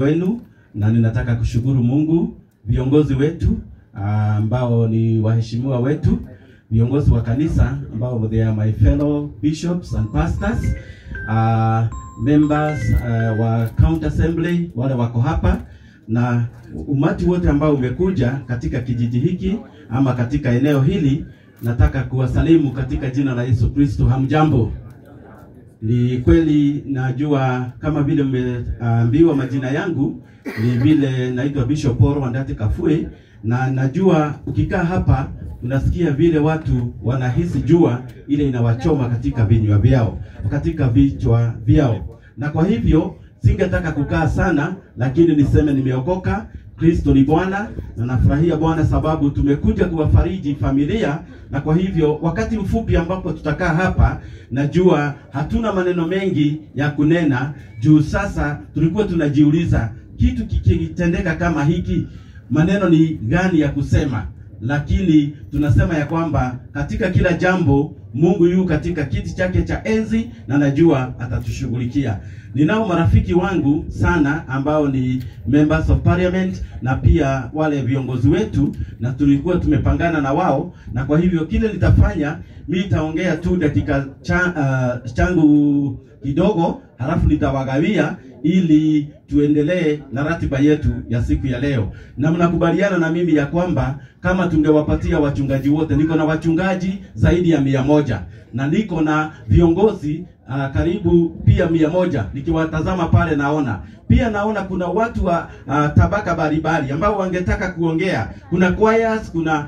Wenu na ninataka kushukuru Mungu, viongozi wetu ambao ni waheshimiwa wetu, viongozi wa kanisa ambao they are my fellow bishops and pastors, members wa county assembly wale wako hapa na umati wote ambao umekuja katika kijiji hiki ama katika eneo hili, nataka kuwasalimu katika jina la Yesu Kristo. Hamjambo? Ni kweli najua kama vile mmeambiwa majina yangu ni vile naitwa Bishop Paul Wandati Kafue, na najua ukikaa hapa unasikia vile watu wanahisi jua ile inawachoma katika vinywa vyao, katika vichwa vyao. Na kwa hivyo singetaka kukaa sana, lakini niseme nimeokoka. Kristo ni Bwana na nafurahia Bwana sababu tumekuja kuwafariji familia, na kwa hivyo wakati mfupi ambapo tutakaa hapa, najua hatuna maneno mengi ya kunena juu sasa tulikuwa tunajiuliza kitu kikitendeka kama hiki, maneno ni gani ya kusema, lakini tunasema ya kwamba katika kila jambo Mungu yu katika kiti chake cha enzi na najua atatushughulikia. Ninao marafiki wangu sana ambao ni members of parliament na pia wale viongozi wetu, na tulikuwa tumepangana na wao, na kwa hivyo kile nitafanya mimi nitaongea tu dakika changu kidogo, halafu nitawagawia ili tuendelee na ratiba yetu ya siku ya leo. Na mnakubaliana na mimi ya kwamba kama tungewapatia wachungaji wote, niko na wachungaji zaidi ya 100 na niko na viongozi karibu pia 100. Nikiwatazama pale naona pia naona kuna watu wa tabaka mbalimbali ambao wangetaka kuongea. Kuna choirs, kuna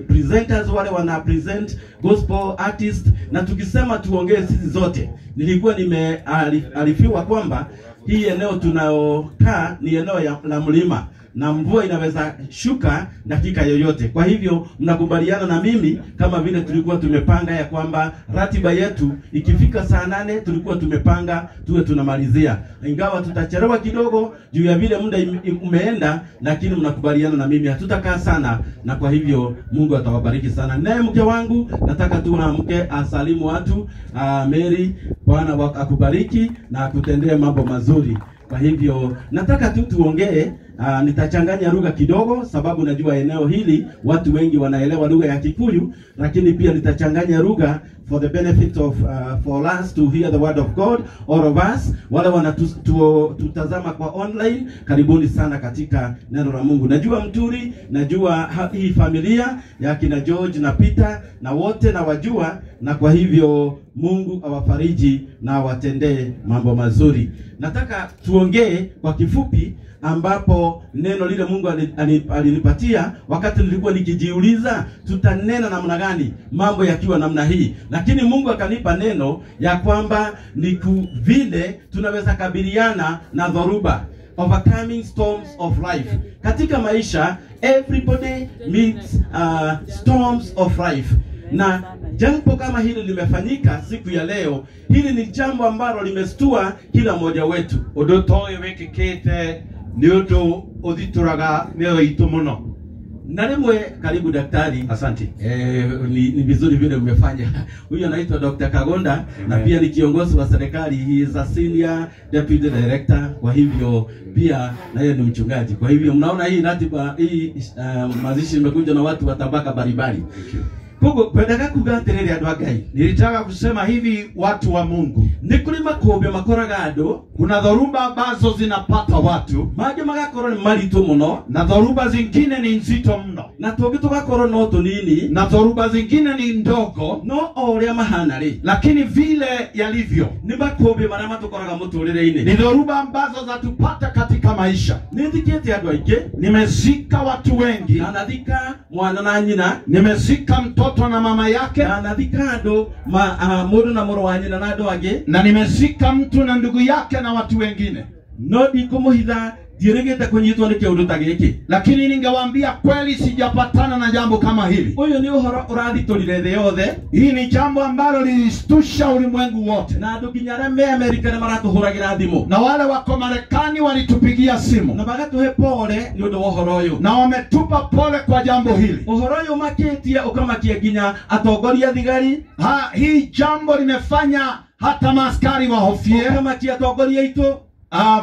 presenters wale wana present gospel artist, na tukisema tuongee sisi zote, nilikuwa nimearifiwa kwamba hii eneo tunaokaa ni eneo la mlima na mvua inaweza shuka dakika yoyote. Kwa hivyo mnakubaliana na mimi kama vile tulikuwa tumepanga ya kwamba ratiba yetu ikifika saa 8 tulikuwa tumepanga tuwe tunamalizia, ingawa tutachelewa kidogo juu ya vile muda umeenda, lakini mnakubaliana na mimi hatutakaa sana, na kwa hivyo Mungu atawabariki sana. Naye mke wangu nataka tu na mke asalimu watu. Mary, Bwana akubariki na akutendee mambo mazuri. Kwa hivyo nataka tu tuongee. Nitachanganya lugha kidogo sababu najua eneo hili watu wengi wanaelewa lugha ya Kikuyu, lakini pia nitachanganya lugha for the benefit of for us to hear the word of God, all of us wale wanatutazama kwa online, karibuni sana katika neno la Mungu. Najua Mturi, najua hii familia ya kina George na Peter na wote na wajua, na kwa hivyo Mungu awafariji na awatendee mambo mazuri. Nataka tuongee kwa kifupi ambapo neno lile Mungu alinipatia wakati nilikuwa nikijiuliza tutanena namna gani mambo yakiwa namna hii, lakini Mungu akanipa neno ya kwamba ni vile tunaweza kabiliana na dhoruba, overcoming storms of life. Katika maisha everybody meets storms of life, na jambo kama hili limefanyika siku ya leo, hili ni jambo ambalo limestua kila mmoja wetu. Undu ta uyu wikikite ni undu uthituraga mioyo itu muno. Na rimwe, karibu daktari. Asante. Ni vizuri vile umefanya. Huyu anaitwa Dr. Kagonda. Amen. Na pia ni kiongozi wa serikali, he is a senior deputy director, kwa hivyo pia na yeye ni mchungaji. Kwa hivyo mnaona hii ratiba hii mazishi imekuja na watu wa tabaka mbalimbali. Kogo kwendaga kuga atiriri andu a Ngai. Nilitaka kusema hivi watu wa Mungu. Ni kuri makumbi makoraga andu, kuna dhoruba ambazo zinapata watu, mangi magakorwo ni maritu muno, na dhoruba zingine ni nzito mno, na tungi tugakorwo no tunini, na dhoruba zingine ni ndogo, no o uria mahana ri, lakini vile yalivyo ni makumbi maria matukoraga muturire-ini, ni dhoruba ambazo zatupata katika maisha. Nithikite andu aingi, nimezika watu wengi, na nathika mwana na nyina, nimezika mtoto na mama yake, na nathika andu mundu na muru wa nyina na andu angi, na nimezika mtu na ndugu yake na watu wengine. No ndikumuhitha ndiregete kunyitwo ni kiundu ta giki, lakini ningewaambia kweli sijapatana na jambo kama hili. Uyu ni uhoro urathitũrire thĩ yothe. Hii ni jambo ambalo lilistusha ulimwengu wote, na andu nginya aria me Amerika ni maratuhũragĩra thimũ, na wale wako Marekani walitupigia simu na magatuhe pole ni undu wa uhoro uyu, na wametupa pole kwa jambo hili. Uhoro uyu makitie ukamakia nginya atongoria thigari. Hii jambo limefanya hata maaskari wahofie, ukamakia atongoria itu.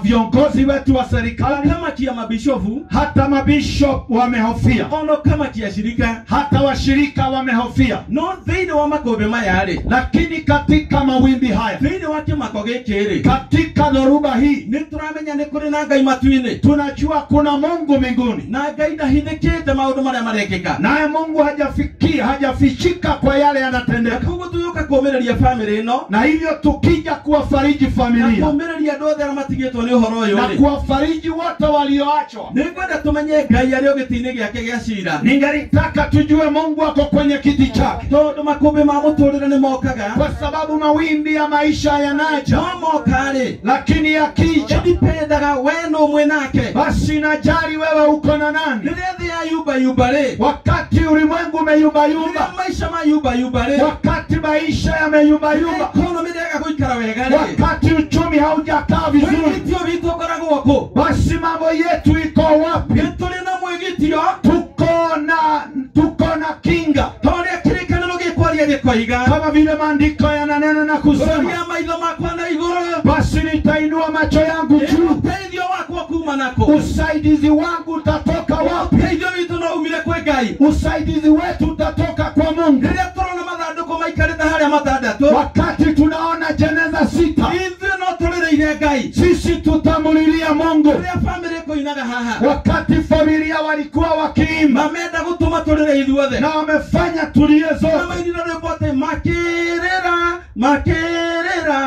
Viongozi wetu wa serikali, kamati ya mabishofu, hata mabishop wamehofia, ono kamati ya shirika, hata washirika wamehofia. No thĩinĩ wa makũmbĩ maya rĩ, lakini katika mawimbi haya, thĩinĩ wa kĩmako gĩkĩ rĩ, katika dhoruba hii, nĩ tũramenya nĩ kũrĩ na Ngai matu-inĩ. Tunajua kuna Mungu mbinguni, na Ngai ndahithĩkĩte maũndũ marĩa marekĩka, naye Mungu hajafikia, hajafichika kwa yale yanatendeka. Koguo tũgĩũka kũũmĩrĩria famĩlĩ ĩno, na hivyo tukija kuwafariji familia na kũũmĩrĩria andũ othe arĩa matigĩtwo nĩ ũhoro ũyũ na kuwafariji wote walioachwa. Nĩngwenda tũmenye Ngai arĩ o gĩtĩ-inĩ gĩake gĩa ciira. Ningelitaka tujue Mungu ako kwenye kiti chake, tondũ makũmbĩ ma mũtũrĩre nĩ mokaga, kwa sababu mawimbi ya maisha yanaja. No moka rĩ, lakini yakija, ndipendaga we nũ mwĩ nake, basi najali wewe uko na nani. Rĩrĩa thĩ ya yumba yumba rĩ, wakati ulimwengu umeyumba yumba, rĩrĩa maisha ma yumba yumba rĩ, wakati maisha yameyumba yumba, economy ndĩrega gũikara wega rĩ, wakati uchumi haujakaa vizuri, mwĩgitio witũ ũkoragwo kũ? Basi mambo yetu iko wapi? Nĩ tũrĩ na mwĩgitio, tuko na kinga, ta ũrĩa kĩrĩkanĩro gĩkwaria gĩkoiga, kama vile maandiko yananena na kusema, Roria maitho makwa na igũrũ, basi nitainua macho yangu juu, ũteithio wakwa kuma nakũ? Usaidizi wangu utatoka wapi? Ũteithio witũ no umire kwĩ Ngai. Usaidizi wetu utatoka kwa Mungu. Rĩrĩa tũrona mathandũkũ maikarĩte harĩa matandatũ, wakati tunaona jeneza 6, ithuĩ no tũrĩrĩire Ngai, sisi tutamulilia Mungu. Rĩrĩa famĩlĩ ĩkũinaga haha, wakati familia walikuwa wakiimba, mamenda gũtũma tũrĩre ithuothe, na wamefanya tulie zote, na mainire rwĩmbo atĩ makĩrĩra makĩrĩra,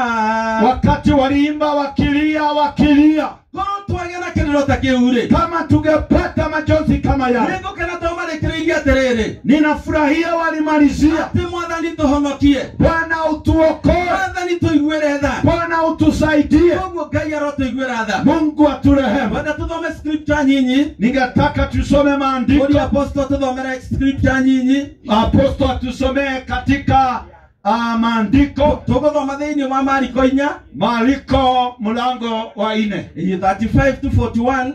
wakati waliimba wakilia wakilia. Korwo twagĩa na kĩrĩro ta kĩu rĩ, kama tungepata majonzi kama yale, nĩngũkena tondũ marĩkĩrĩirie atĩrĩrĩ, ninafurahia walimalizia, atĩ Mwathani tũhonokie, Bwana utuokoe, Mwathani tũiguĩre tha, Bwana utusaidie. Koguo Ngai arotũiguĩra tha, Mungu aturehemu. Wenda tũthome scripture nyinyi, ningetaka tusome maandiko. Ũria apostle tũthomere scripture nyinyi. Apostle atusomee katika maandiko. Tũgũthoma thĩinĩ wa Mariko 4, Mariko mlango wa 4, 35 to 41.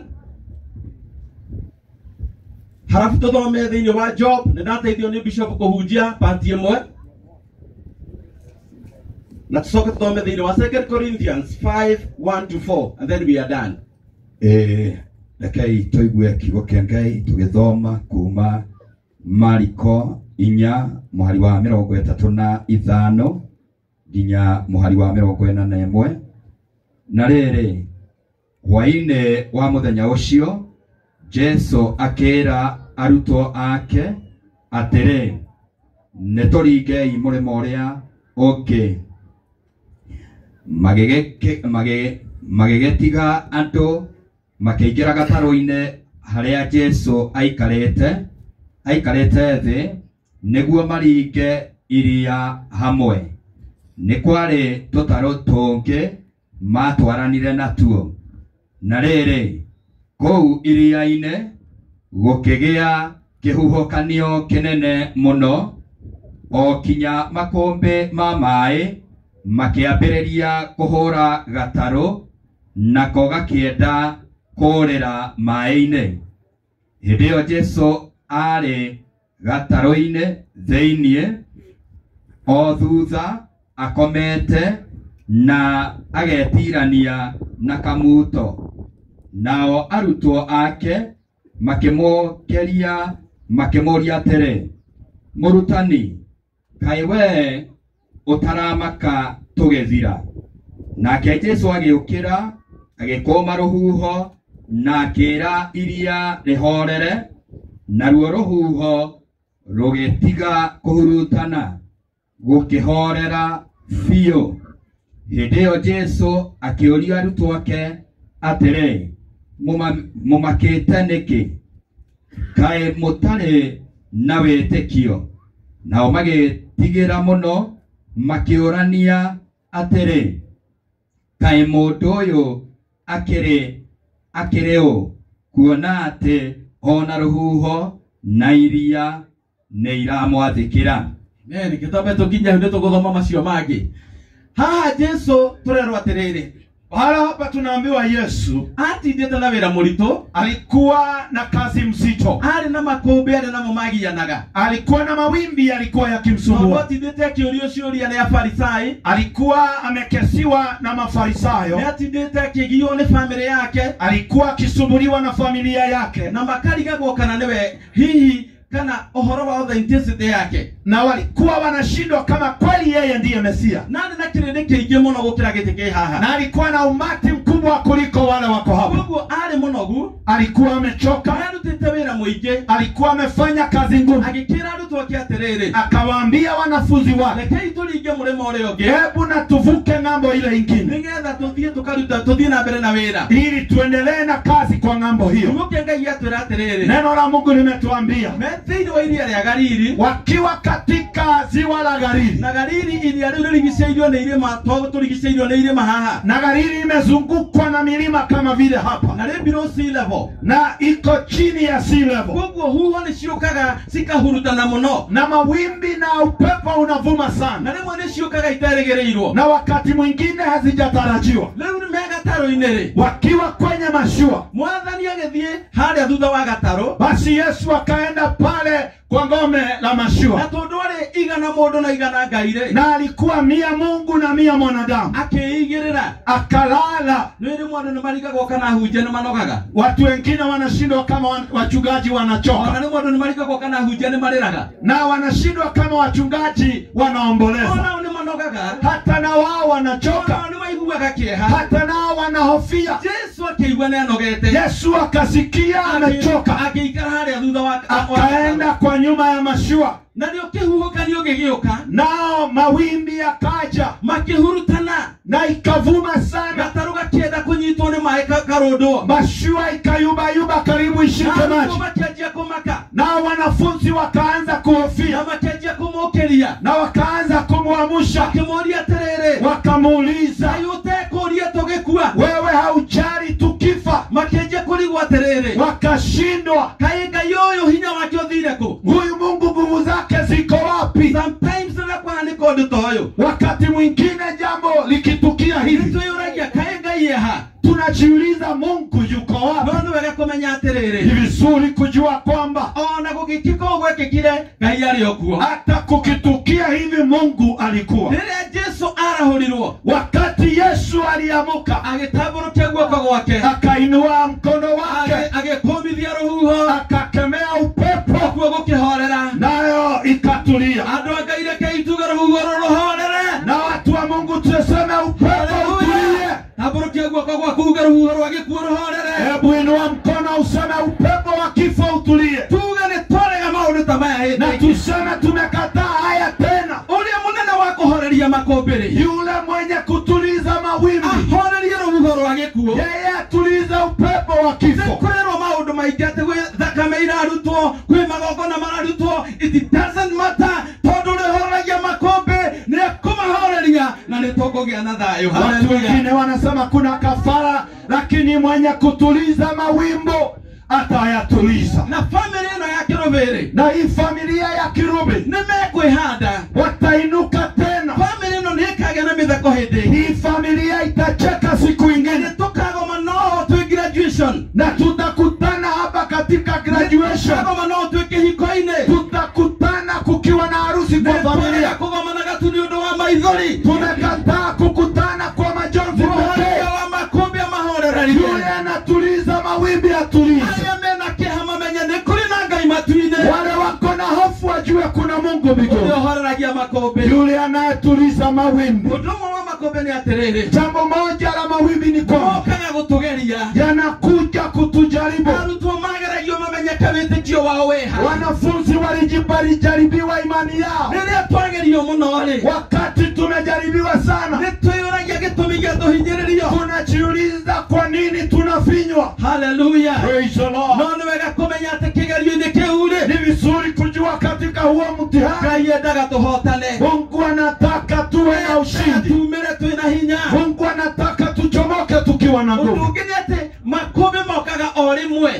Halafu tũthome thĩinĩ wa Job. Nĩndateithio nĩ bishop kũhunjia part ĩmwe, na tũcoke tũthome thĩinĩ wa 2 Corinthians 5:1 to 4, and then we are done. Rekei tũigue kiugo kĩa Ngai tũgĩthoma kuma Mariko 4 mũhari wa 35 nginya mũhari wa 41. Na rĩrĩ, hwaĩ-inĩ wa mũthenya ũcio, Jesũ akĩĩra arutwo ake atĩrĩ, nĩ tũringei mũrĩmo ũrĩa ũngĩ. Magĩgĩtiga andũ makĩingĩra gatarũ-inĩ harĩa Jesũ aikarĩte thĩ nĩguo maringe iria hamwe. Nĩ kwarĩ tũtarũ tũngĩ matwaranire natuo. Na rĩrĩ, kũu iria-inĩ gũkĩgĩa kĩhuhũkanio kĩnene mũno, o kinya makũmbĩ ma maaĩ makĩambĩrĩria kũhũra gatarũ, nako gakĩenda kũũrĩra maaĩ-inĩ. Hĩndĩ ĩyo Jesũ aarĩ gatarũ-inĩ thĩinĩ, o thutha akomete na agetirania na kamuto. Nao arutwo ake makĩmũũkĩria makĩmũũria atĩrĩ, Mũrutani, kaĩ wee ũtaramaka tũgĩthira? Nake Jesũ agĩũkĩra, agĩkũma rũhuho, na akĩĩra iria rĩhorere, naruo rũhuho rũgĩtiga kũhurutana, gũkĩhorera biũ. Hĩndĩ ĩyo Jesũ akĩũria arutwo ake atĩrĩ, mũmakĩte nĩkĩ? Kaĩ mũtarĩ na wĩtĩkio? Nao magĩtigĩra mũno, makĩũrania atĩrĩ, kaĩ mũndũ ũyũ akĩrĩ ũ, kuona atĩ ona rũhuho na iria nĩ iramwathĩkĩra? Amen. Gĩtombe tũkinye hau nĩtũgũthoma macio mangĩ. Haha Jesũ tũrerwo atĩrĩrĩ, Pahala hapa tunaambiwa Yesu atindĩte na wĩra mũritũ, alikuwa na kazi mzito, arĩ na makũmbĩ arĩ namo magianaga, alikuwa na mawimbi yalikuwa yakimsumbua, atindĩte akĩũrio ciũria nĩ Afarisai, alikuwa amekesiwa na Mafarisayo, nĩ atindĩte akĩgio nĩ famĩlĩ yake, alikuwa akisumbuliwa na familia yake, na makarigagwo kana nĩwe hihi kana ũhoro wa authenticity yake, na walikuwa wanashindwa kama kweli yeye ndiye Mesia, na arĩ na kĩrĩndĩ kĩingĩ mũno gũkĩra gĩtĩ kĩ haha, na alikuwa na umati mkubwa kuliko wale wako hapa. Koguo arĩ mũnogu, alikuwa amechoka, arutĩte wĩra mũingĩ, alikuwa amefanya kazi ngumu. Agĩkĩra arutwo ake atĩrĩrĩ, akawaambia wanafunzi wake, rekei tũringe mũrĩmo ũrĩa ũngĩ, hebu na tuvuke ng'ambo ile ingine, nĩgetha tũthiĩ tũkaruta tũthiĩ na mbere na wĩra, ili tuendelee na kazi kwa ng'ambo hiyo. Kiugo kĩa Ngai gĩatwĩra atĩrĩrĩ, neno la Mungu limetuambia me thĩinĩ wa iria rĩa Galili, wakiwa katika ziwa la Galili, na Galili iria rĩu rĩrigicĩirio nĩ irĩma, to tũrigicĩirio nĩ irĩma haha, na Galili imezungukwa na milima kama vile hapa, na rĩ below sea level, na iko chini ya sea level. Koguo huho nĩ ciũkaga cikahurutana mũno, na mawimbi na upepo unavuma sana, na rĩmwe nĩ ciũkaga iterĩgĩrĩirwo, na wakati mwingine hazijatarajiwa. Rĩu me gatarũ-inĩ rĩ, wakiwa kwenye mashua, Mwathani agĩthiĩ harĩa thutha wa gatarũ, basi Yesu akaenda pale kwa ngome la mashua, na tondũ arĩ igana mũndũ na igana Ngai rĩ, na alikuwa mia Mungu na mia mwanadamu, akĩigĩrĩra, akalala. Nĩ rĩmwe andũ nĩ marigagwo kana hunjia nĩ manogaga, watu wengine wanashindwa kama wachungaji wanachoka, ona rĩmwe andũ nĩ marigagwo kana hunjia nĩ marĩraga, na wanashindwa kama wachungaji wanaomboleza, onao nĩ manogaga, hata na wao wanachoka, onao nĩ maiguaga kĩeha, hata nao wanahofia. Yesu akĩigua nĩ anogete, Yesu akasikia amechoka, akĩikara harĩa thutha wa akaenda kwa nyuma ya mashua, na nĩ kĩhuhũkanio gĩgĩũka, nao mawimbi yakaja, makĩhurutana, na ikavuma sana, gatarũ gakĩenda kũnyitwo nĩ maĩ karũndwo, mashua ikayubayuba karibu ishike maji, makĩanjia kũmaka, nao wanafunzi wakaanza kuhofia, na makĩanjia kũmũkĩria, na wakaanza kumwamsha, makĩmũũria atĩrĩrĩ, wakamuuliza, kaĩ ũtekũũria tũgĩkua? Wewe haujali tukifa? Makĩanjia kũrigwo atĩrĩrĩ, wakashindwa, kaĩ Ngai ũyũ hinya wake ũthire kũ? Huyu Mungu nguvu zake ziko wapi? Sometimes rĩrĩa kwahanĩka ũndũ ta ũyũ, wakati mwingine jambo likitukia hivi, nĩtwĩyũragia kaĩ Ngai eha? Tunajiuliza Mungu yuko wapi? No nĩ wega kũmenya atĩrĩrĩ, ni vizuri kujua kwamba ona gũgĩkĩka ũguo gwekĩkire, Ngai arĩ o kuo. Hata kukitukia hivi Mungu alikuwa. Rĩrĩa Jesu arahũrirwo, wakati Yesu aliamuka, agĩtambũrũkia guoko gwake, akainua mkono wake, agĩkũmithia rũhuho, akakemea upepo, nakuo gũkĩhorera, nayo ikatulia. Andũ a Ngai rekei tuge rũhuho rũhorere, na watu wa Mungu tuseme upepo utulie. Tambũrũkia guoko gwaku uge rũhuho rwa gĩkuũ rũhorere. Hebu inua mkono useme upepo wa kifo utulie. Tuge nĩ twarega maũndũ ta maya hĩndĩ na tuseme tumekataa haya tena. Ũrĩa mũnene wa kũhoreria makũmbĩ-rĩ, yule mwenye kutuliza mawimbi, ahorerie rũhuho rwa gĩkuũ, yeye atulize upepo wa kifo. Nĩkwĩrwo maũndũ maingĩ atĩ gwĩ thakame irarutwo, kwĩ magongona mararutwo, it doesn't matter, tondũ ũrĩa ũhoragia makũmbĩ nĩ ekũmahoreria na nĩ tũkũgĩa na thayũ. Watu Hallelujah. wengine wanasema kuna kafara, lakini mwenye kutuliza mawimbo atayatuliza. Na family ĩno ya Kĩrũbĩ-rĩ, na hii familia ya Kirubi nĩ mekwĩhanda, watainuka tena. Family ĩno nĩ ĩkagĩa na mĩtheko hĩndĩ ĩngĩ. Hii familia itacheka siku ingine. Nĩ tũkagoma no twĩ graduation, na tutakutana hapa katika graduation. Tũkagoma no twĩ kĩhiko-inĩ, tutakutana kukiwa na harusi kwa Nĩ familia. tũrega kũgomanaga tu nĩ ũndũ wa maithori. Tumekataa kukutana kwa majonzi pekee. Mũhoreria wa makũmbĩ amahorererie. Yule anatuliza mawimbi atulize. Arĩa mena kĩeha mamenye nĩ kũrĩ na Ngai matu-inĩ. Wale wako na hofu wajue kuna Mungu mbinguni. Ũrĩa ũhoreragia makũmbĩ. Yule anayetuliza mawimbi. Ũndũ ũmwe wa makũmbĩ nĩ atĩrĩrĩ, jambo moja la mawimbi ni kwamba mokaga gũtũgeria, yanakuja kutujaribu. Arutwo mageragio mamenyeke wĩtĩkio wao wĩha. Wanafunzi walijaribiwa imani yao. Rĩrĩa twagerio mũno rĩ, wakati tumejaribiwa sana, nĩ twĩyũragia gĩtũmi gĩa tũhinyĩrĩrio. Tunajiuliza kwa nini tunafinywa. Hallelujah. Praise the Lord. No nĩ wega kũmenya atĩ kĩgerio-inĩ kĩu rĩ, ni vizuri kujua katika huo mtihani Ngai endaga tũhotane. Mungu anataka tuwe na ushindi. Tumire twĩna hinya. Mungu anataka tuchomoke tukiwa na nguvu. Ũndũ ũngĩ nĩ atĩ makũmbĩ mokaga o rĩmwe.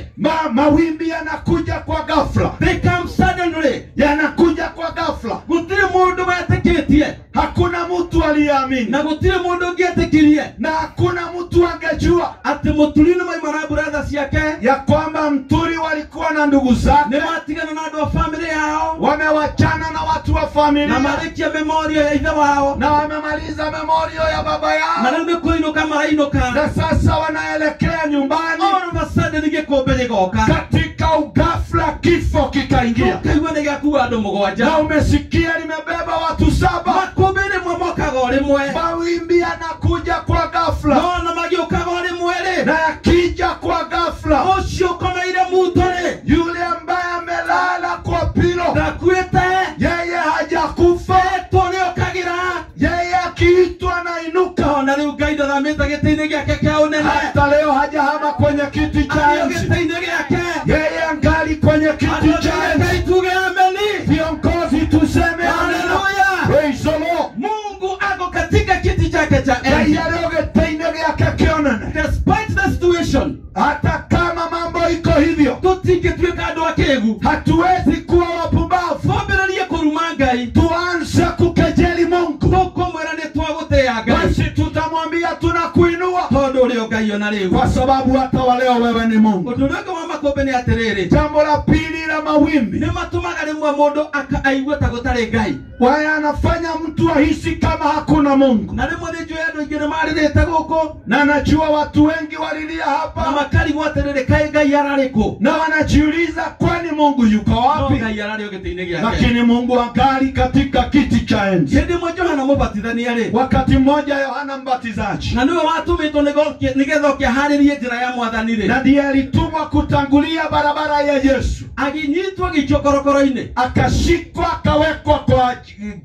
Mawimbi yanakuja kwa ghafla. They come suddenly. Yanakuja kwa ghafla. Gũtirĩ mũndũ wetĩkĩtie. Hakuna mtu aliyeamini. Na gũtirĩ mũndũ ũngĩetĩkirie. Na hakuna mtu ciake ya kwamba Mturi walikuwa na ndugu zake, nĩ matigana na andũ a famĩlĩ yao wamewachana na watu wa na familia marĩkia memorio ya ithe wao na wamemaliza memorio ya baba na yao, rĩu nĩ kũinũka marainũka na sasa wanaelekea nyumbani. all of a sudden gĩkũmbĩ gĩgoka Katika ugafla kifo kikaingia, ũkaigua nĩ gĩakua andũ mũgwanja na umesikia limebeba watu 7. Makũmbĩ rĩmwe mokaga o rĩmwe Mawimbi yanakuja kwa ghafla, no na magĩũkaga o rĩmwe rĩ na yakija kwa ghafla, ũcio ũkomeire muto rĩ yule ambaye amelala kwa pilo, ndakuĩte yeye hajakufa, etwo nĩ ũkagĩra yeye akiitwa anainuka. ona rĩu Ngai ndathamĩte gĩtĩ-inĩ gĩake kĩa ũnene Hata leo hajahama kwenye kiti cha arĩ o enzi, gĩtĩ-inĩ gĩake yeye angali kwenye kiti cha enzi. Ngai tuge ameni. Viongozi tuseme amina. Haleluya. Praise the Lord. Mungu ako katika kiti chake cha Ngai enzi arĩ o gĩtĩ-inĩ gĩake kĩonene, despite the situation hata kama mambo iko hivyo, tũtingĩtuĩka andũ akĩgu hatuwezi kuwa wapumbavu. twambĩrĩrie kũruma Ngai Tuanze kukejeli Mungu, tũkũmwĩra nĩ twagũtĩĩa Ngai basi tutamwambia tunakuinua, tondũ ũrĩ o Ngai ona rĩu kwa sababu hata wa leo wewe ni Mungu. ũndũ ũrĩa ũngĩ wa makũmbĩ nĩ atĩrĩrĩ Jambo la pili la mawimbi, nĩ matũmaga rĩmwe mũndũ aigue ta gũtarĩ Ngai waya anafanya mtu ahisi kama hakuna Mungu, na rĩmwe nĩ njũĩ andũ aingĩ nĩ marĩrĩte gũkũ na najua watu wengi walilia na hapa makarigwo atĩrĩrĩ kaĩ Ngai ararĩ kũ na wanajiuliza kwani Mungu yuko no wapi? Ngai ararĩ o gĩtĩ-inĩ gĩake Lakini Mungu angali katika kiti cha enzi. hĩndĩ ĩmwe Johana Mũbatithania rĩ Wakati mmoja Yohana Mbatizaji, na nĩwe watũmĩtwo nĩgetha ũkĩharĩrie njĩra ya mwathani rĩ na ndiye alitumwa kutangulia barabara ya Yesu, agĩnyitwo agĩikio korokoro-inĩ akashikwa akawekwa kwa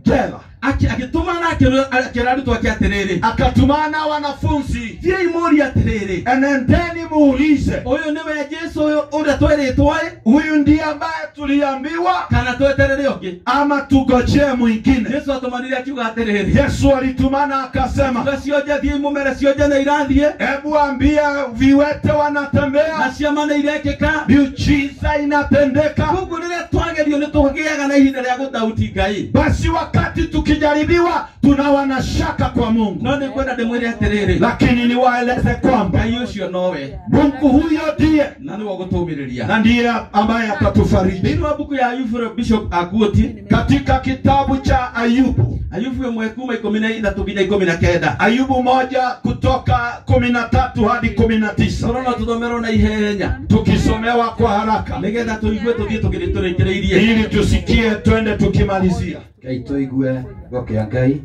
jela, agĩtũmana akĩra arutwo ake atĩrĩrĩ akatumana wanafunzi, thiĩi mũrie atĩrĩrĩ enendeni muulize, ũyũ nĩwe Jesũ ũyũ ũrĩa twerĩtwo ĩ huyu ndiye ambaye tuliambiwa kana tweterere ũngĩ ama tugojee mwingine? Jesũ atũmanire akiuga atĩrĩrĩ Yesu alitumana akasema, iga cionje thiĩi mũmere cionje nĩ irathiĩ hebu ambia viwete na wanatembea, ciama nĩ irekĩka miujiza inatendeka. koguo rĩrĩa twagerio nĩ tũgĩaga na ihinda rĩa gũtauti Ngai Basi wakati tukijaribiwa tunawa na shaka kwa Mungu, no nĩ ngwenda ndĩmwĩre atĩrĩrĩ lakini niwaeleze kwamba Ngai ũcio nowe Mungu huyo ndiye na nĩwe ũgũtũmĩrĩria na ndiye ambaye atatufariji. thĩinĩ wa mbuku ya Ayubu rĩ, Bishop Akuoti Katika kitabu cha Ayubu, Ayubu ĩmwe kuma 13 nginya 19 Ayubu 1 kutoka 13 hadi 19, tũrona tũthomerwo na ihenya tukisomewa kwa haraka nĩgetha tũigue tũthiĩ tũgĩrĩ tũrĩkĩrĩirie ili tusikie, twende tukimalizia. Ngai tũigue kiugo kĩa Ngai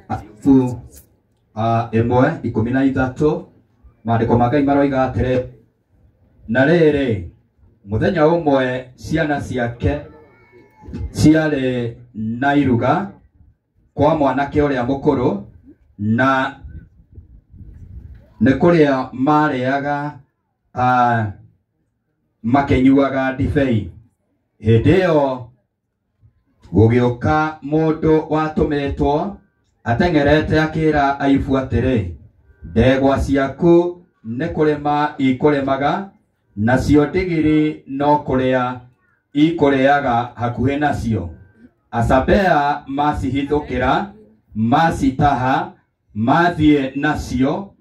Ayubu 1:13 maandĩko ma Ngai maroiga atĩrĩ na rĩrĩ mũthenya ũmwe ciana ciake ciarĩ na iruga kwa mwanake ũrĩa mũkũrũ na nĩ kũrĩa marĩaga makĩnyuaga ndibei hĩndĩ ĩyo gũgĩũka mũndũ watũmĩtwo ateng'erete akĩra Ayubu atĩrĩ ndegwa ciaku nĩ kũrĩma ikũrĩmaga nacio ndigiri no kũrĩa ikũrĩaga hakuhĩ nacio Asabea macihithũkĩra macitaha mathiĩ nacio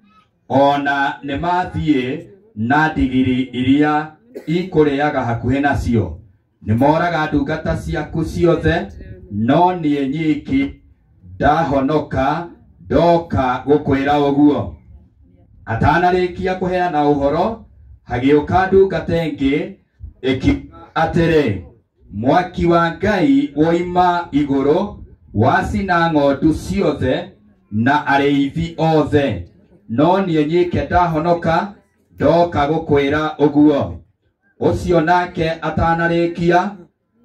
ona nĩ mathiĩ na ndigiri iria ikũrĩaga hakuhĩ nacio nĩmoraga ndungata ciaku ciothe no niĩ nyiki ndahonoka ndoka gũkwĩra ũguo atanarĩkia kũheana ũhoro hagĩũka ndungata ĩngĩ ĩkiuga atĩrĩ mwaki wa Ngai woima igũrũ wacina ng'ondu ciothe na arĩithi othe no niĩ nyike ndahonoka ndoka gũkwĩra ũguo ũcio nake atanarĩkia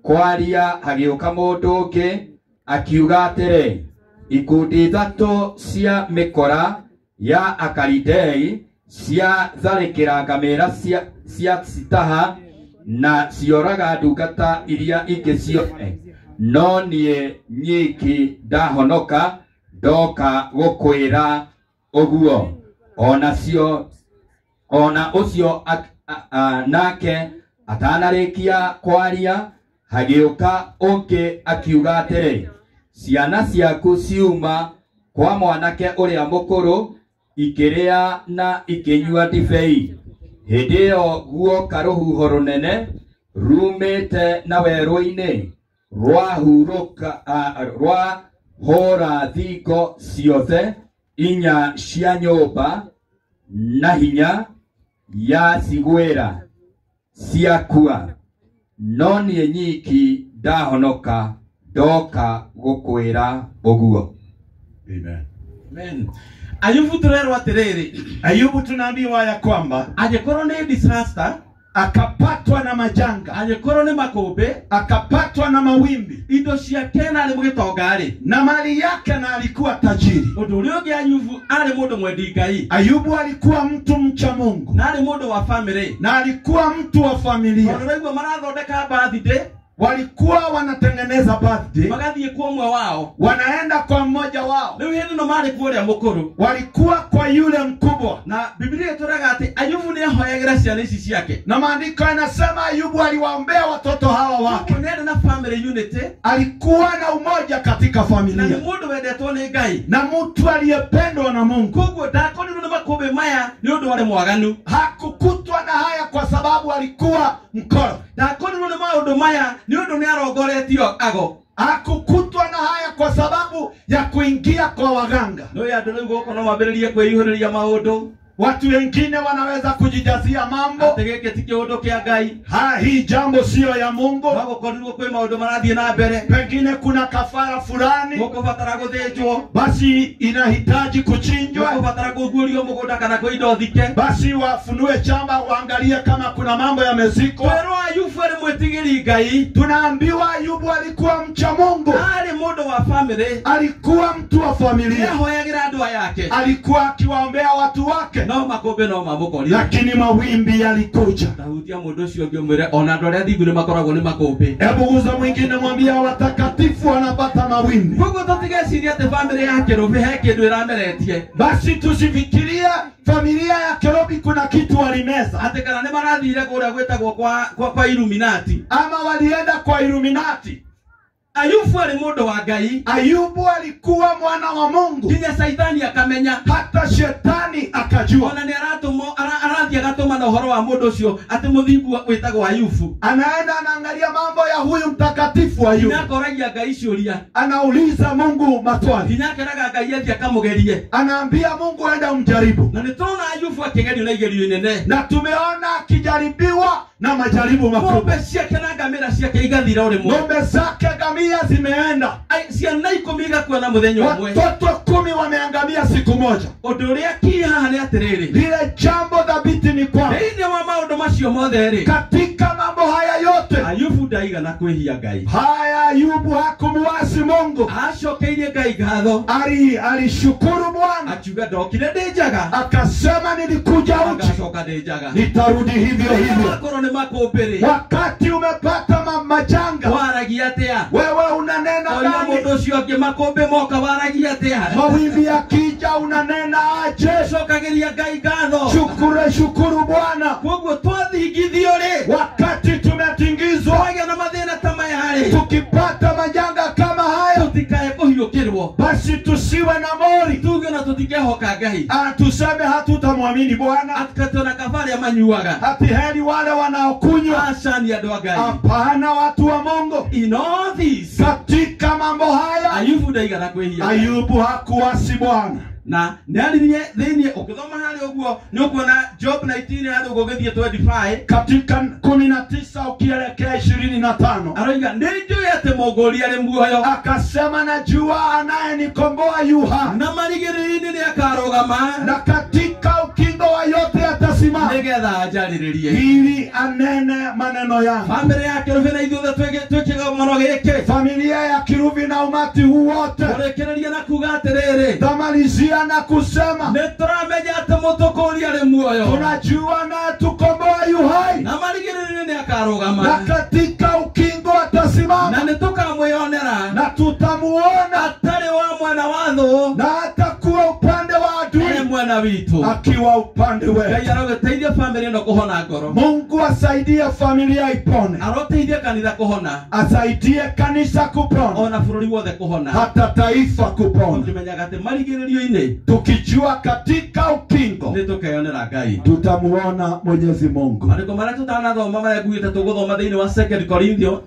kwaria hagĩũka mũndũ ũngĩ akiuga atĩrĩ ikundi ithatũ cia mĩkora ya Akalidei cia tharĩkĩra ngamĩra cia citaha na cioraga ndungata iria ingĩ ciothe no niĩ nyiki ndahonoka ndoka gũkwĩra ũguo ona ũcio nake atanarĩkia kwaria hagĩũka ũngĩ akiuga atĩrĩ ciana ciaku ciuma kwa mwanake ũrĩa mũkũrũ ikĩrĩa na ikĩnyua ndibei Hĩndĩ ĩyo guoka rũhuho rũnene rumĩte na werũ-inĩ rwahurũka rwahũra thingo ciothe inya cia nyũmba na hinya yacigwĩra ciakua, no niĩ nyiki ndahonoka ndoka gũkwĩra ũguo. Amen. Amen. Ayubu turerwo atiriri. Ayubu tunaambiwa ya kwamba angĩkorwo nĩ disaster akapatwa na majanga, angĩkorwo nĩ makũmbĩ akapatwa na mawimbi, indo ciake na arĩ mũgĩtonga-rĩ, na mali yake na alikuwa tajiri. Ũndũ ũrĩa ũngĩ Ayubu arĩ mũndũ mwendi Ngai. Ayubu alikuwa mtu mcha Mungu na arĩ mũndũ wa family, na alikuwa mtu wa familia. Tondũ raigua marathondeka birthday, walikuwa wanatengeneza birthday, magathiĩ kwa ũmwe wao, wanaenda kwa mmoja wao. Rĩu hĩndĩ ĩno marĩ kwa ũrĩa mũkũrũ, walikuwa kwa yule mkubwa. Na Biblia ĩtũraga atĩ Ayubu nĩahoyagĩra ciana ici ciake, na maandiko yanasema Ayubu aliwaombea watoto hawa wake. Nĩ arĩ na family unity, alikuwa na umoja katika familia, na nĩ mũndũ wendetwo nĩ Ngai, na mtu aliyependwa na Mungu. Koguo ndakorirwo nĩ makũmbĩ maya nĩ ũndũ warĩ mwaganu, hakukutwa na haya kwa sababu alikuwa mkoro. Ndakorirwo nĩ maũndũ maya nĩ ũndũ nĩ arongoretio ago, hakukutwa na haya kwa sababu ya kuingia kwa waganga. No ya andũ rĩu gũkũ no mambĩrĩrie kwĩihũrĩria maũndũ. Watu wengine wanaweza kujijazia mambo. Atĩ gĩkĩ ti kĩũndũ kĩa Ngai. Ha, hii jambo sio ya Mungu. No gũkorirwo kwĩ maũndũ marathiĩ na mbere. Pengine kuna kafara fulani. Gũkũbatara gũthĩnjwo. Basi inahitaji kuchinjwa. Gũkũbatara kũguũrio mũgũnda kana kwĩ indo thike. Basi wafunue chamba waangalie kama kuna mambo yamezikwa. Twerwo Ayubu arĩ mwĩtigĩri Ngai. Tunaambiwa Ayubu alikuwa mcha Mungu. Arĩ mũndũ wa family. Alikuwa mtu wa familia. Nĩahoyagĩra andũ aya ake. Alikuwa akiwaombea watu wake. No makũmbĩ no mamũkorire. Lakini mawimbi yalikuja. Tahutia mũndũ ũcio ũngĩ ũmwĩre ona andũ arĩa athingu nĩ makoragwo nĩ makũmbĩ. Hebu guza mwingine mwambie watakatifu wanapata mawimbi. Koguo tũtigecirie atĩ family ya Kĩrũbi he kĩndũ ĩrameretie. Basi tusifikirie familia ya Kĩrũbi kuna kitu walimeza. Atĩ kana nĩ marathire kũrĩa gwĩtagwo kwa Illuminati. Ama walienda kwa Illuminati. Ayubu arĩ mũndũ wa Ngai. Ayubu alikuwa mwana wa Mungu. Nginya Shaitani akamenya. Hata shetani akajua. Ona nĩ aratũmwo, arathiĩ agatũma na ũhoro wa mũndũ ũcio atĩ mũthingu wĩtagwo Ayubu. Anaenda anaangalia mambo ya huyu mtakatifu Ayubu. Nginya akoragia Ngai ciũria. Anauliza Mungu maswali. Nginya akeraga Ngai athiĩ akamũgerie. Anaambia Mungu enda umjaribu. Na nĩtũrona Ayubu akĩgerio na igerio inene. Na tumeona akijaribiwa na majaribu makubwa. Ng'ombe ciake na ngamĩra ciake igathira o rĩmwe. Ng'ombe zake ngamia zimeenda. Ciana 10 igakua na mũthenya ũmwe. Watoto 10 wameangamia siku moja. Ũndũ ũrĩa ki haha nĩ atĩrĩrĩ. Lile jambo dhabiti ni kwamba thĩinĩ wa maũndũ macio mothe rĩ, katika mambo haya yote Ayubu ndaigana kwĩhia Ngai. Haya, Ayubu hakumuasi Mungu. Acokeirie Ngai ngatho. Alishukuru Bwana. Akiuga ndokire ndĩ njaga. Akasema nilikuja uchi. Ngacoka ndĩ njaga. Nitarudi hivyo hivyo. Makorwo nĩ makũmbĩrĩ. Wakati umepata majanga, waragia atĩa? Wewe unanena Oya nani? mũndũ ũcio ũngĩ makũmbĩ moka waragia atĩa? Mawimbi yakija unanena aje? Cokagĩria Ngai ngatho. Shukuru, shukuru Bwana. Koguo twathingithio rĩ, wakati tumetingizwa, twagĩa na mathĩna ta maya rĩ, tukipata majanga kama haya, tutikae kũhiũkĩrwo. Basi tusiwe na mori. Tuge na tutikehoka Ngai. Tuseme hatutamwamini Bwana. Atikatona kabari amanyuaga. Hati heri wale wanaokunywa. Aca ni andũ a Ngai. Hapana, watu wa Mungu. In all this, katika mambo haya, Ayubu ndaigana kwĩhia. Ayubu hakuasi Bwana. Na nĩaririe thĩinĩ ũkĩthoma harĩa ũguo nĩ ũkuona Job 19 harĩa ũguo ũgĩthiĩ 25 katika 19 ukielekea 25 aroiga nĩnjũĩ atĩ mũngũri arĩ muoyo. Akasema najua anayenikomboa yu hai. Na marigĩrĩrio-inĩ nĩakarũgama. Na katika ukingo wa yote atasimama. Nĩgetha anjarĩrĩrie. Ili anene maneno yangu. Familia ya Kĩrũbi na ithuothe twĩkĩgomano gĩkĩ. Familia ya Kĩrũbi na umati huu wote. Tũrĩkĩrĩria na kuga atĩrĩrĩ. Tamalizia na kusema nĩtũramenya atĩ mũtũkũri arĩ muoyo. Tunajua naye tukomboa yu hai. Na marigĩrĩrio-inĩ nĩakarũgama. Na katika ukingo atasimama. Na nĩtũkamwĩonera. Na tutamuona. Atarĩ wa mwena wa thũ. Na atakuwa upande wa adui. E mwena mwena witũ. Akiwa upande wetu. Ngai arogĩteithia family ĩno kũhona ngoro. Mungu asaidie familia ipone. Aroteithia kanitha kũhona. Asaidie kanisa kupona. Ona bũrũri wothe kũhona. Hata taifa kupona. Tũkĩmenyaga atĩ marigĩrĩrio-inĩ tukijua katika ukingo nĩ tũkeyonera Ngai. Tutamuona Mwenyezi Mungu. Maandĩko marĩa tũtanathoma marĩa nguĩte tũgũthoma thĩinĩ wa 2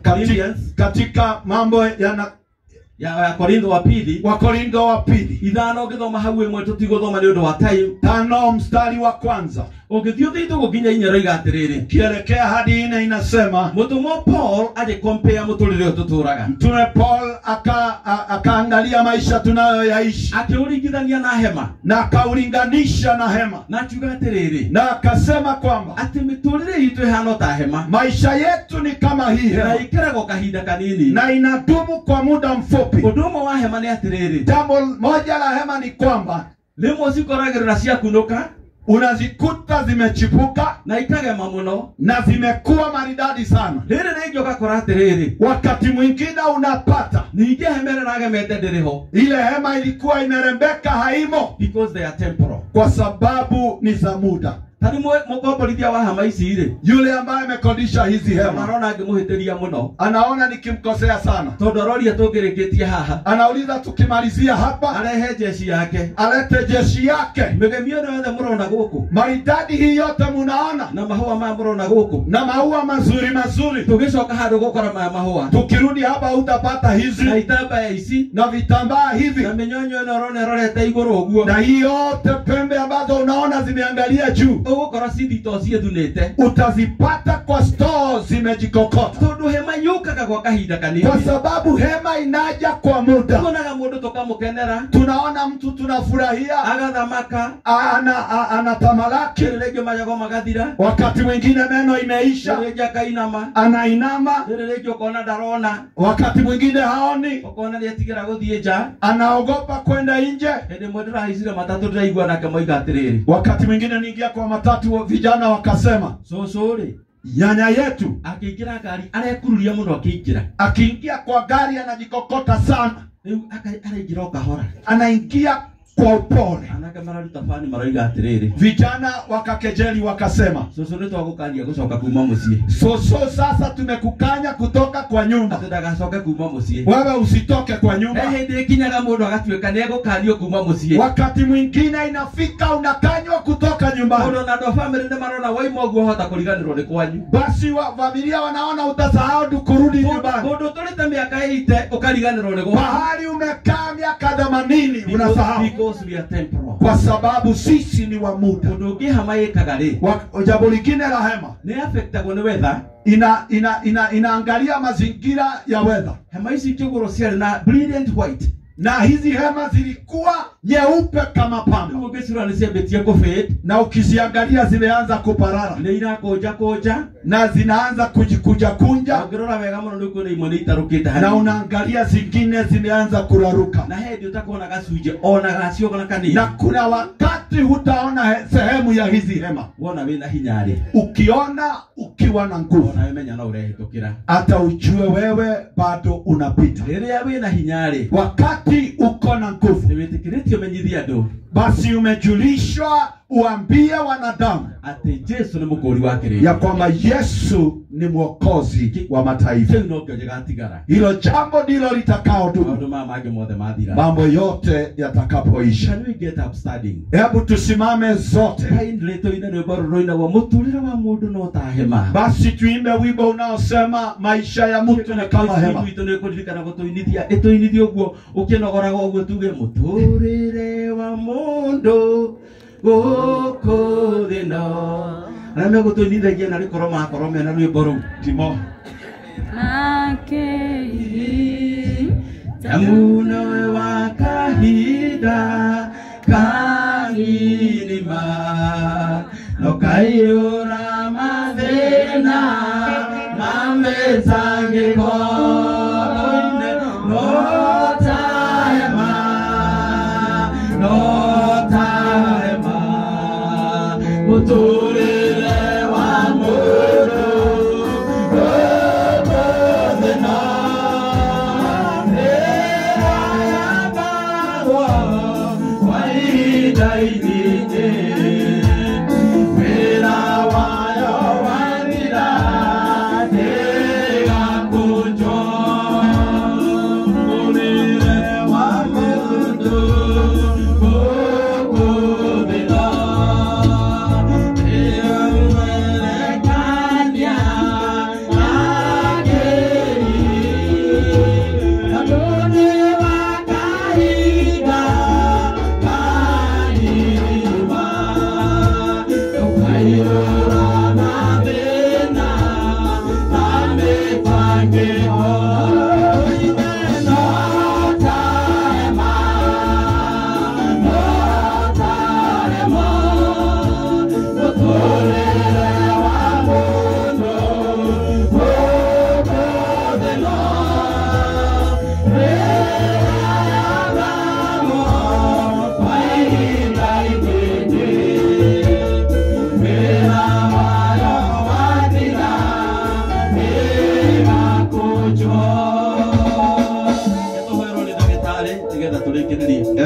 Corinthians katika mambo ya Korintho wa pili, wa Korintho wa pili 5 ũngĩthoma hau ĩmwe tũtigũthoma nĩ ũndũ wa time. 5 mstari wa kwanza ũngĩthiĩ ũthiĩte gũkinya inya ĩroiga atĩrĩrĩ, kielekea hadi 4 inasema mũtũmwo Paul agĩkompea mũtũrĩre ũyũ tũtũraga. Mtume Paul akaangalia maisha tunayoyaishi, akĩũringithania na hema, na akaulinganisha na hema, na akiuga atĩrĩrĩ, na akasema kwamba atĩ mĩtũrĩre itũ ĩhana ta hema, maisha yetu ni kama hii hema, na ikeragwo kahinda kanini, na inadumu kwa muda mfupi. Ũndũ ũmwe wa hema nĩ atĩrĩrĩ, jambo moja la hema ni kwamba rĩmwe cikoragĩrĩra ciakunũka, unazikuta zimechipuka na ikagema muno, na zimekuwa maridadi sana. Rĩrĩ rĩngĩ ũgakora atĩrĩrĩ, wakati mwingine unapata ningĩ hema ĩrĩa ĩragemete ndĩrĩ ho, ile hema ilikuwa imerembeka haimo, because they are temporal, kwa sababu ni za muda. Tari mũkomborithia wa hema ici rĩ, yule ambaye amekodisha hizi hema arona ngĩmũhĩtĩria mũno, anaona nikimkosea sana, tondũ aroria tũngĩrĩkĩtie haha, anauliza tukimalizia hapa, arehe jeshi yake, alete jeshi yake, mĩgemio ĩno yothe mũrona gũkũ, maridadi hii yote munaona, na mahũa maya mũrona gũkũ, na maua mazuri mazuri, tũgĩcoka handũ gũkora maya mahũa, tukirudi hapa utapata hizi, na itambaya ici, na vitambaa hivi, na mĩnyonyo ĩno ũrona ĩrorete igũrũ ũguo, na hii yote pembe ambazo unaona zimeangalia juu, ũgũkora cithito ciĩthunĩte, utazipata kwa store zimejikokota, tondũ hema yũkaga kwa kahinda kanini, kwa sababu hema inaja kwa muda. Tuonaga mũndũ tũkamũkenera, tunaona mtu tunafurahia, agathamaka, anatamalaki, rĩrĩ rĩngĩ magego magathira, wakati mwingine meno imeisha, rĩrĩ rĩngĩ akainama, anainama, rĩrĩ rĩngĩ ũkona ndarona, wakati mwingine haoni, ũkona nĩetigĩra gũthiĩ nja, anaogopa kwenda nje. Hĩndĩ ĩmwe ndĩrahaicire matatũ ndĩraigua nake moiga atĩrĩrĩ, wakati mwingine niingia kwa matatu vijana wakasema, cũcũ rĩ, nyanya yetu akĩingĩra ngari arekururia mũno, akĩingĩra, akiingia kwa gari anajikokota sana, rĩu araingĩra o kahora, anaingia kwa upole. Anake mararuta fani maroiga atĩrĩrĩ, vijana wakakejeli wakasema, cũcũ nĩ twagũkania gũcoka kuma mũciĩ, soso sasa tumekukanya kutoka kwa nyumba, atĩ ndagacoke kuma mũciĩ, wewe usitoke kwa nyumba. Hĩndĩ ĩkinyaga mũndũ agatuĩka nĩ egũkanio kuma mũciĩ, wakati mwingine inafika unakanywa kutoka nyumbani, mũndũ na andũ a family nĩ marona waima ũguo hota kũriganĩrwo nĩ kwanyu, basi wa familia wanaona utasahau kurudi nyumbani. Mũndũ ũtũrĩte mĩaka 80 ũkariganĩrwo nĩ gwaku, mahali umekaa miaka 80 unasahau, because we are temporal, kwa sababu sisi ni wa muda. Ũndũ ũngĩ hema ĩkaga rĩ, jambo lingine la hema nĩ affectagwo nĩ weather, inaangalia mazingira ya weather. Hema ici ikĩgũrwo ciarĩ na brilliant white, na hizi hema zilikuwa nyeupe kama pamba, ũngĩcirora nĩ ciambĩtie kũfade, na ukiziangalia zimeanza kuparara, nĩ irakũnja kũnja, na zinaanza kujikunja kunja, ũngĩrora wega mũno nĩ ũkuona imwe nĩ itarũkĩte hanini, na unaangalia zingine zimeanza kuraruka, na hĩndĩ ũtakuona gacunjĩ ona gacio na kanini, na kuna wakati hutaona sehemu ya hizi hema. Wona wĩna hinya rĩ, ukiona ukiwa na nguvu, ona wĩmenya no ũrehĩtũkĩra, hata ujue wewe bado unapita. Rĩrĩa wĩna hinya rĩ, wakati uko na nguvu, nĩwĩtĩkĩrĩtio ũmenyithie andũ, basi umejulishwa uambie wanadamu atĩ Jesu nĩ mũkũũri wa kĩrĩndĩ, ya kwamba Yesu ni mwokozi wa mataifa. Kĩu no kĩo gĩgatigara, hilo jambo ndilo litakaodumu, maũndũ maya mangĩ mothe mathira, mambo yote yatakapoisha. Shall we get up standing? Hebu tusimame zote, Kindly tuine rwĩmbo rũrũ rũinagwo mũtũrĩre wa mũndũ no ta hema. Basi tuimbe wimbo unaosema maisha ya mtu ni kama hema. Witũ nĩ kũririkana gũtũinithia, ĩtũinithie ũguo ũkĩnogoraga ũguo tuge mũtũrĩre wa mũndũ gũkũ thĩ no. Arĩa megũtũinithagia na rĩkorwo makorwo mena rwĩmbo rũu. Timo. Amu nowe wa kahinda kanini ma, no kaiyũra mathĩna ma mĩtangĩko, no ta hema, no ta hema, mũtũrĩre wa mũndũ gũkũ thĩ no, ĩrayambagwo kwa ihinda inini.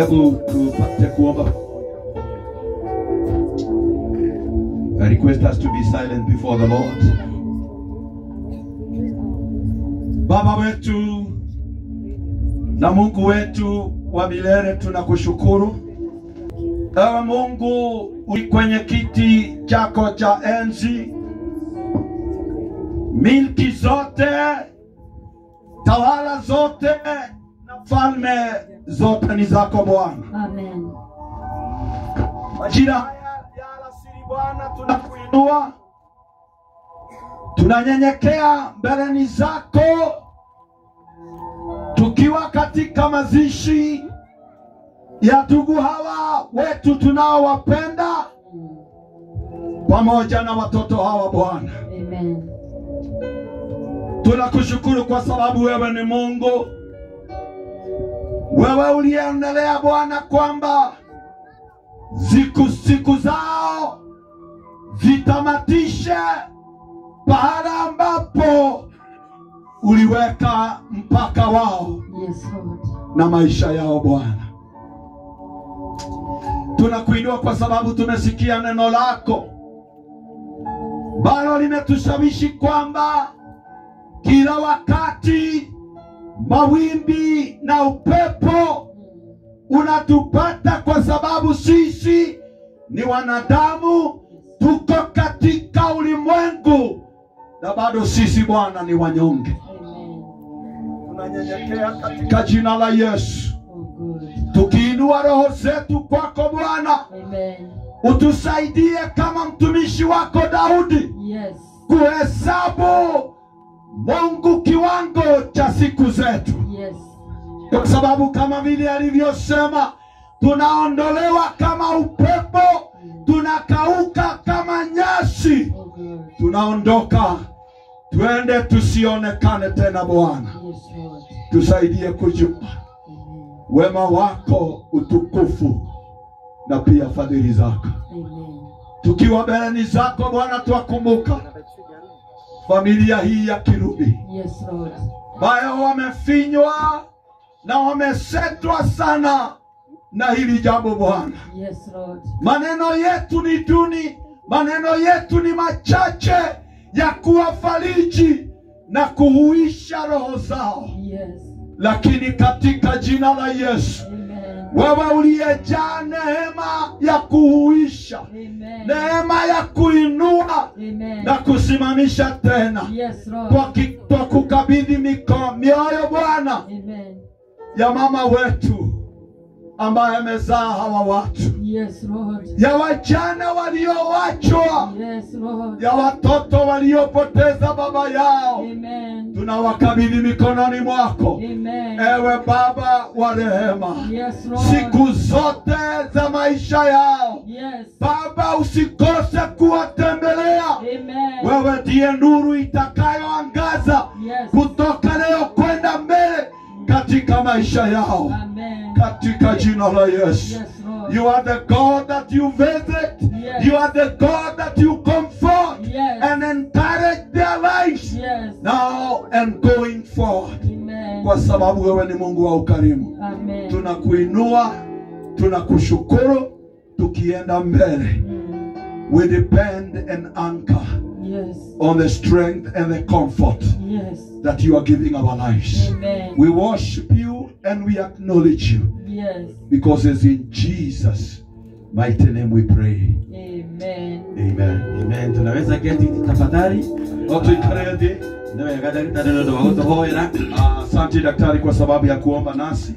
Hebu tupate kuomba. I request us to be silent before the Lord. Baba wetu na Mungu wetu wa milele, tunakushukuru. Ewe Mungu, uli kwenye kiti chako cha enzi, milki zote, tawala zote na falme zote ni zako Bwana. Amen. Majira haya ya alasiri Bwana, tunakuinua, tunanyenyekea mbele zako, tukiwa katika mazishi ya ndugu hawa wetu tunaowapenda pamoja na watoto hawa Bwana. Amen. Tunakushukuru kwa sababu wewe ni Mungu. Wewe uliendelea Bwana kwamba siku zao zitamatishe pahala ambapo uliweka mpaka wao. Yes, Lord. Na maisha yao Bwana. Tunakuinua kwa sababu tumesikia neno lako bado limetushawishi kwamba kila wakati mawimbi na upepo unatupata kwa sababu sisi ni wanadamu, tuko katika ulimwengu na bado sisi Bwana ni wanyonge. Tunanyenyekea katika jina la Yesu, tukiinua roho zetu kwako Bwana. Utusaidie kama mtumishi wako Daudi, yes, kuhesabu Mungu kiwango cha siku zetu, yes, kwa sababu kama vile alivyosema, tunaondolewa kama upepo, tunakauka kama nyasi, tunaondoka tuende tusionekane tena Bwana. Yes, tusaidie kujua wema wako, utukufu na pia fadhili zako. Tukiwa mbele zako Bwana, twakumbuka familia hii ya Kirubi, yes, Lord, ambayo wamefinywa na wamesetwa sana na hili jambo Bwana. Yes, Lord. Maneno yetu ni duni, maneno yetu ni machache ya kuwafariji na kuhuisha roho zao. Yes. Lakini katika jina la Yesu, Amen. wewe uliyejaa neema ya kuhuisha, Amen. neema ya kuinua, Amen. na kusimamisha tena, yes, Lord, kwa kukabidhi mioyo Bwana, Amen, ya mama wetu ambaye amezaa hawa watu, yes, Lord, ya wajane waliowachwa, yes, Lord, ya watoto waliopoteza baba yao, Amen. tunawakabidhi mikononi mwako. Amen. Ewe Baba wa rehema, yes, Lord, siku zote za maisha yao, yes, Baba usikose kuwatembelea. Amen. Wewe ndiye nuru itakayoangaza, yes, kutoka leo kwenda mbele katika maisha yao. Amen. Katika jina la Yesu. Yes, Lord. You are the God that you visit. Yes. You are the God that you comfort, yes, and encourage their lives, yes, now and going forward. Amen. Kwa sababu wewe ni Mungu wa ukarimu. Amen. Tunakuinua, tunakushukuru, tukienda mbele. We depend and anchor, yes, on the strength and the comfort, yes, that you are giving our lives. Amen. We worship you and we acknowledge you. Yes. Because it's in Jesus' mighty name we pray. Amen. Amen. Amen. Tunaweza keti tafadhali. Otuikaredi. Asante daktari kwa sababu ya kuomba nasi.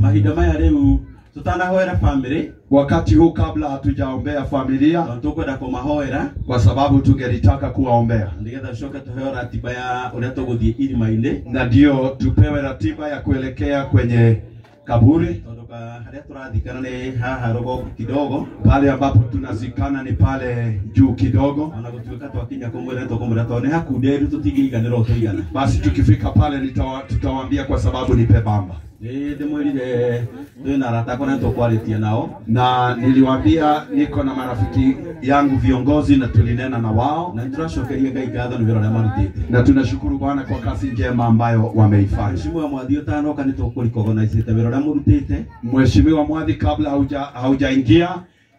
Mahinda maya rĩu tutanahoera family, wakati huu kabla hatujaombea familia, tukwenda kumahoera kwa sababu tungelitaka kuwaombea, nigetha tucoke tuheo ratiba ya uria tũgũthiĩ irima-inĩ, na ndio tupewe ratiba ya kuelekea kwenye kaburi, tondu haria tũrathikana nĩ haha rũgongo kidogo, pale ambapo tunazikana ni pale juu kidogo. Ona gũtuĩka twakinya kũmwĩra tũkũmwĩra tondũ nĩ hakunderu tũtingĩiganĩra tũigana. Basi tukifika pale tutawaambia kwa sababu ni pebamba. Ndĩmwĩrire twĩna arata akwa na nĩtũkwarĩtie nao, na niliwaambia niko na marafiki yangu viongozi na tulinena na wao, na nĩtũracokeria Ngai ngatho nĩ wĩra ũrĩa marutĩte. na tunashukuru Bwana kwa kazi njema ambayo wameifanya. Mheshimiwa Mwathi ũtanoka nĩtũkũrikogonaicĩte wĩra ũrĩa mũrutĩte. Mheshimiwa Mwathi, kabla haujaingia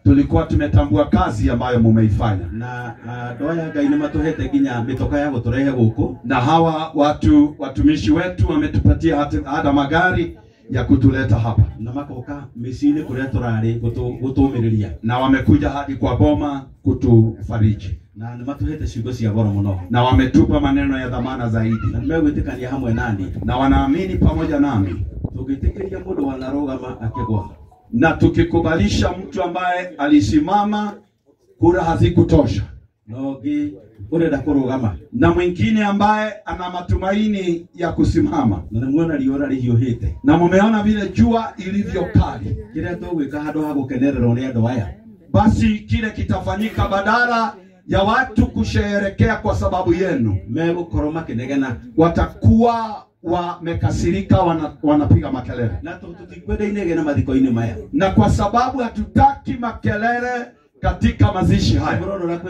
tulikuwa tumetambua kazi ambayo mumeifanya. Na andũ aya Ngai nĩ matũhete nginya mĩtoka ya gũtũrehe gũkũ. Na hawa watu watumishi wetu wametupatia hata magari ya kutuleta hapa. Na makoka mĩciĩ-inĩ kũrĩa tũrarĩ gũtũmĩrĩria. Na wamekuja hadi kwa boma kutufariji. Na nĩ matũhete ciugo cia goro mũno. Na wametupa maneno ya dhamana zaidi. Na nĩmegwĩtĩkania hamwe nani. Na wanaamini pamoja nami. Tũngĩtĩkĩria mũndũ wanarũgama akĩgwa. Na tukikubalisha mtu ambaye alisimama kura hazikutosha, na ũngĩ ũrenda kũrũgama, na mwingine ambaye ana matumaini ya kusimama, na nĩmuona riũa rĩhiũhĩte, na mumeona vile jua ilivyo kali, kĩrĩa tũgwĩka handũ ha gũkenererwo nĩ andũ aya, basi kile kitafanyika badala ya watu kusherehekea kwa sababu yenu, megũkorwo makĩnegena, watakuwa wamekasirika, wanapiga makelele. Na tũtikwenda inegene mathiko-inĩ maya, na kwa sababu hatutaki makelele katika mazishi haya.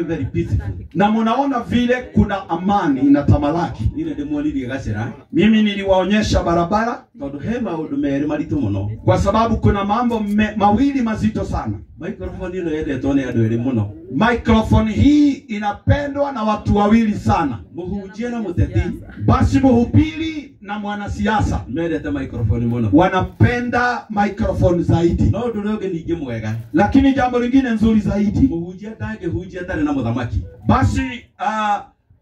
Very peaceful. Na munaona vile kuna amani na tamalaki. Ile ndĩmuonirie gacĩra. Mimi niliwaonyesha barabara tondũ he maũndũ merĩ maritũ mũno, kwa sababu kuna mambo mawili mazito sana. Microphone ĩno yendetwo nĩ andũ erĩ mũno. Microphone hii inapendwa na watu wawili sana, mũhunjia na mũteti. Basi mhubiri na mwanasiasa mendete microphone mũno, wanapenda microphone zaidi. No ũndũ ũrĩa ũngĩ ningĩ mwega, lakini jambo lingine nzuri zaidi, mũhunjia ndangĩhunjia atarĩ na mũthamaki. Basi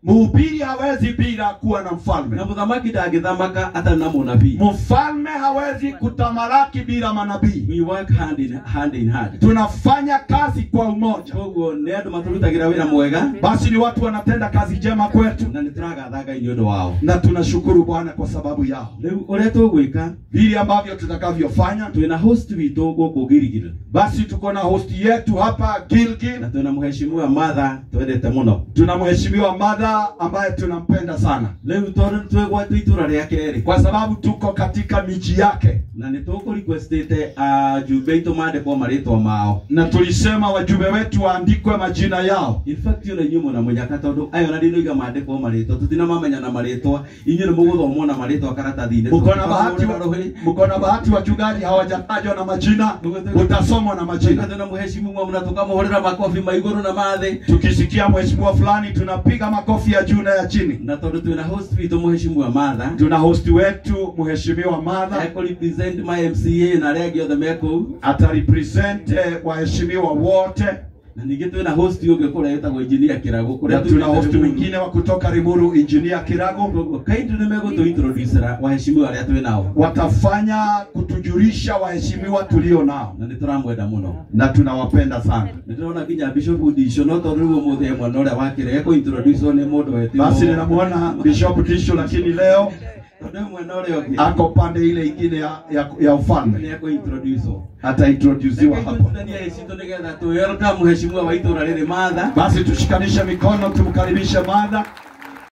mhubiri hawezi bila kuwa na mfalme. Na mũthamaki ndangĩthamaka atarĩ na mũnabii. Mfalme hawezi kutamalaki bila manabii. We work hand in hand in hand. Tunafanya kazi kwa umoja. Koguo nĩ andũ matũrutagĩra wĩra mwega. Basi ni watu wanatenda kazi njema kwetu. Na nĩtũragatha Ngai nĩ ũndũ wao. Na tunashukuru Bwana kwa sababu yao. Rĩu ũrĩa tũgwĩka, vile ambavyo tutakavyofanya, twĩna host witũ gũkũ Gilgil. Basi tuko na host yetu hapa Gilgil. Na twĩna mheshimiwa Martha twendete mũno. Tuna mheshimiwa Martha ambaye tunampenda sana. Leo tondũ twĩgwatwo itũra rĩake rĩ, kwa sababu tuko katika miji yake, na nĩ tũkũrequestĩte ajumbe aitũ maandĩkwo marĩtwa mao, na tulisema wajumbe wetu waandikwe majina yao. In fact ona inyuĩ mũna mũnyaka tondũ ayo na ndinoiga maandĩkwo marĩtwa, tũtinamamenya na marĩtwa, inyuĩ nĩ mũgũthomwo na marĩtwa karatathi-inĩ. Mko na bahati wachungaji hawajatajwa na majina, utasomwa na majina. Tuna mheshimiwa mna tukamhorera makofi maiguru na mathĩ. Tukisikia mheshimiwa fulani tunapiga makofi ya juu na ya chini. Na tondũ twĩna host witũ mheshimiwa Martha, tuna host wetu mheshimiwa Martha eko represent my MCA na arĩa angĩ othe me kũu, ata represent waheshimiwa wote. Na ningĩ twĩna host ũngĩ kũrĩa wĩtagwo Engineer Kirago, kũrĩa tuna host mwingine wa kutoka Limuru, Engineer Kirago. Kaindi nĩ megũtũ introduce waheshimiwa arĩa twĩ nao, watafanya kutujulisha waheshimiwa tulio nao, na nĩtũramwenda mũno na tunawapenda sana. Nĩndĩrona nginya Bishop Disho, no tondũ rĩu ũmũthĩ mwana ũrĩa wakĩrega kũ introduce nĩ mũndũ wetĩtwo. Basi ninamuona Bishop Disho, lakini leo ako pande ile ingine ya ufalme, ataintroduciwa hapo. Basi tushikanishe mikono tumkaribishe Martha.